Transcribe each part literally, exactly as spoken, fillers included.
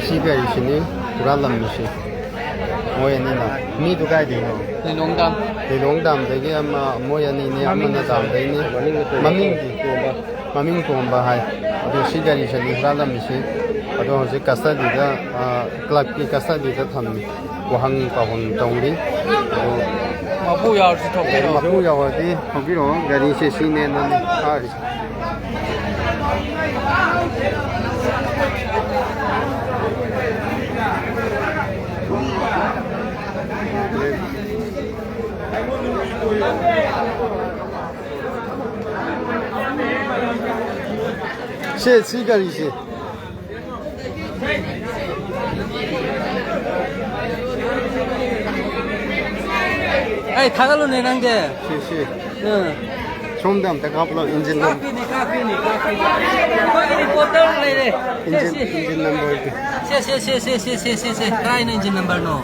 ꯁꯤ ꯒꯥꯔꯤꯁꯤꯅꯤ ꯍꯨꯔꯥꯜꯂꯝꯃꯤꯁꯤ꯫ ꯃꯣꯏ ꯑꯅꯤꯅ꯫ ꯃꯤꯗꯨ ꯀꯥꯏꯗꯩꯅꯣ? ꯂꯤꯂꯣꯡ ꯗꯥꯝ꯫ ꯂꯤꯂꯣꯡ ꯗꯥꯝꯗꯒꯤ ꯑꯃ, ꯃꯣꯏ ꯑꯅꯤꯅꯤ, ꯑꯃꯅ ꯗꯥꯝꯗꯩꯅꯤ꯫ ꯃꯃꯤꯡ ꯅꯠꯇꯦ꯫ ꯃꯃꯤꯡꯗꯤ? ꯇꯣꯝꯕ꯫ ꯃꯃꯤꯡ ꯇꯣꯝꯕ ꯍꯥꯏ꯫ ꯑꯗꯨ ꯁꯤ ꯒꯥꯔꯤꯁꯤꯅꯤ ꯍꯨꯔꯥꯜꯂꯝꯃꯤꯁꯤ꯫ ꯑꯗꯣ ꯍꯧꯖꯤꯛ ꯀꯁꯇꯗꯤꯗ, ꯑ, ꯀ꯭ꯂꯕꯀꯤ ꯀꯁꯇꯗꯤꯗ ꯊꯝꯃꯤ꯫ ꯋꯥꯍꯪ ꯄꯥꯎꯍꯪ ꯇꯧꯔꯤ꯫ ꯑꯗꯣ ꯃꯄꯨ ꯌꯥꯎꯔꯁꯨ ꯊꯣꯛꯄꯤꯔꯛꯑꯣ꯫ ꯃꯄꯨ ꯌꯥꯎꯔꯗꯤ ꯊꯧꯕꯤꯔꯛꯑꯣ꯫ ꯒꯥꯔꯤꯁꯦ ꯁꯤꯅꯦꯅꯅꯦ ꯊꯥꯔꯤꯁꯦ꯫ ꯁꯦ, ꯁꯤ ꯒꯥꯔꯤꯁꯦ꯫ ꯑꯩ ꯊꯥꯒꯠꯂꯨꯅꯦ ꯅꯪꯗꯤ꯫ ꯁꯤ, ꯁꯤ꯫ ꯎꯝ꯫ ꯁꯣꯝꯗ ꯑꯝꯇ ꯀꯥꯞꯂꯣ, ꯏꯟꯖꯤꯟ ꯅꯝ-, ꯀꯥꯞꯄꯤꯅꯤ, ꯀꯥꯞꯄꯤꯅꯤ, ꯀꯥꯞꯄꯤꯅꯤ꯫ ꯑꯩꯈꯣꯏꯒꯤ ꯔꯤꯄꯣꯔꯇꯔ ꯂꯩꯔꯦ꯫ ꯁꯦ, ꯏꯟꯖꯤꯟ, ꯁꯤ꯫ ꯏꯟꯖꯤꯟ ꯅꯝꯕꯔꯗꯨ꯫ ꯁꯦ, ꯁꯦ, ꯁꯦ꯫ ꯀꯗꯥꯏꯅꯣ ꯏꯟꯖꯤꯟ ꯅꯝꯕꯔꯅꯣ?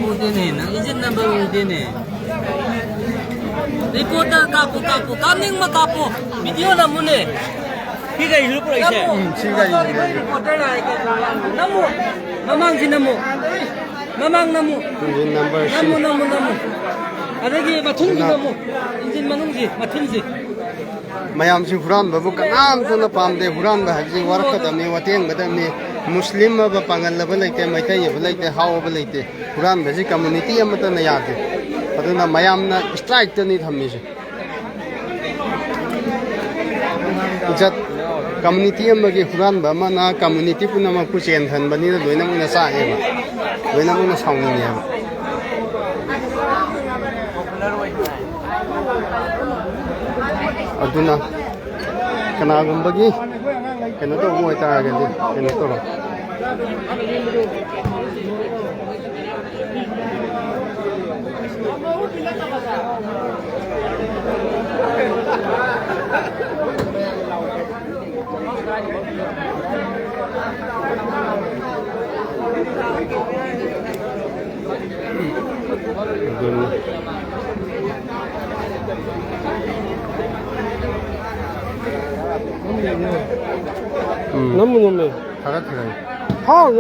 ꯎꯗꯦꯅꯦ, ꯅꯪ ꯏꯟꯖꯤꯟ ꯅꯝꯕꯔ ꯎꯗꯦꯅꯦ꯫ ꯔꯤꯄꯣꯔꯇꯔ ꯀꯥꯞꯄꯨ, ꯀꯥꯞꯄꯨ, ꯀꯥꯞꯅꯤꯡꯕ ꯀꯥꯞꯄꯨ, ꯚꯤꯗꯤꯑꯣ ꯅꯝꯃꯨꯅꯦ꯫ ꯁꯤ ꯒꯥꯔꯤꯁꯤꯅ ꯄꯨꯔꯛꯏꯁꯦ? ꯅꯝꯃꯨ꯫ ꯎꯝ, ꯁꯤ ꯒꯥꯔꯤꯁꯤꯅ꯫ ꯑꯩꯈꯣꯏ ꯔꯤꯄꯣꯔꯇꯔ ꯂꯥꯛꯑꯦ, ꯀꯩꯅꯣ? ꯅꯝꯃꯨ, ꯃꯃꯥꯡꯁꯤ ꯅꯝꯃꯨ, ꯃꯃꯥꯡ ꯅꯝꯃꯨ꯫ ꯏꯟꯖꯤꯟ ꯅꯝꯕꯔ ꯁꯤ꯫ ꯅꯝꯃꯨ, ꯅꯝꯃꯨ, ꯅꯝꯃꯨ꯫ ꯑꯗꯒꯤ ꯃꯊꯨꯟꯁꯤ ꯑꯗꯨꯅ ꯅꯝꯃꯨ, ꯏꯟꯖꯤꯟ ꯃꯅꯨꯡꯁꯤ, ꯃꯊꯨꯟꯁꯤ꯫ ꯃꯌꯥꯝꯁꯤ ꯍꯨꯔꯥꯟꯕꯕꯨ ꯀꯅꯥꯝꯇꯅ ꯄꯥꯝꯗꯦ꯫ ꯍꯨꯔꯥꯟꯕ ꯍꯥꯏꯕꯁꯤ ꯋꯥꯔꯛꯀꯗꯕꯅꯤ, ꯋꯥꯇꯦꯡꯒꯗꯕꯅꯤ꯫ ꯃꯨꯁꯂꯤꯝ ꯑꯕ, ꯄꯥꯉꯜ ꯑꯕ ꯂꯩꯇꯦ, ꯃꯩꯇꯩ ꯑꯕ ꯂꯩꯇꯦ, ꯍꯥꯎ ꯑꯕ ꯂꯩꯇꯦ꯫ ꯍꯨꯔꯥꯟꯕꯁꯤ ꯀꯝꯃꯨꯅꯤꯇꯤ ꯑꯃꯠꯇꯅ ꯌꯥꯗꯦ꯫ ꯑꯗꯨꯅ ꯃꯌꯥꯝꯅ ꯏꯁꯇ꯭ꯔꯥꯏꯛꯇꯅꯤ ꯊꯝꯃꯤꯁꯦ꯫ ꯏꯖꯠ, ꯀꯝꯃꯨꯅꯤꯇꯤ ꯑꯃꯒꯤ ꯍꯨꯔꯥꯟꯕ ꯑꯃꯅ ꯀꯝꯃꯨꯅꯤꯇꯤ ꯄꯨꯝꯅꯃꯛꯄꯨ ꯆꯦꯟꯍꯟꯕꯅꯤꯅ ꯂꯣꯏꯅꯃꯛꯅ ꯆꯥꯛꯑꯦꯕ, ꯂꯣꯏꯅꯃꯛꯅ ꯁꯥꯎꯅꯤꯡꯉꯦꯕ꯫ ꯑꯗꯨꯅ ꯀꯅꯥꯒꯨꯝꯕꯒꯤ ꯀꯩꯅꯣ ꯇꯧꯕ ꯑꯣꯏꯇꯥꯔꯒꯗꯤ ꯀꯩꯅꯣ ꯇꯧꯔꯣ꯫ ꯑꯗꯨꯅꯤ꯫ ꯎꯝ꯫ ꯅꯝꯃꯨ, ꯅꯝꯃꯦ꯫ ꯊꯥꯒꯠꯈꯤꯕꯅꯤ꯫ ꯍꯥꯎ꯫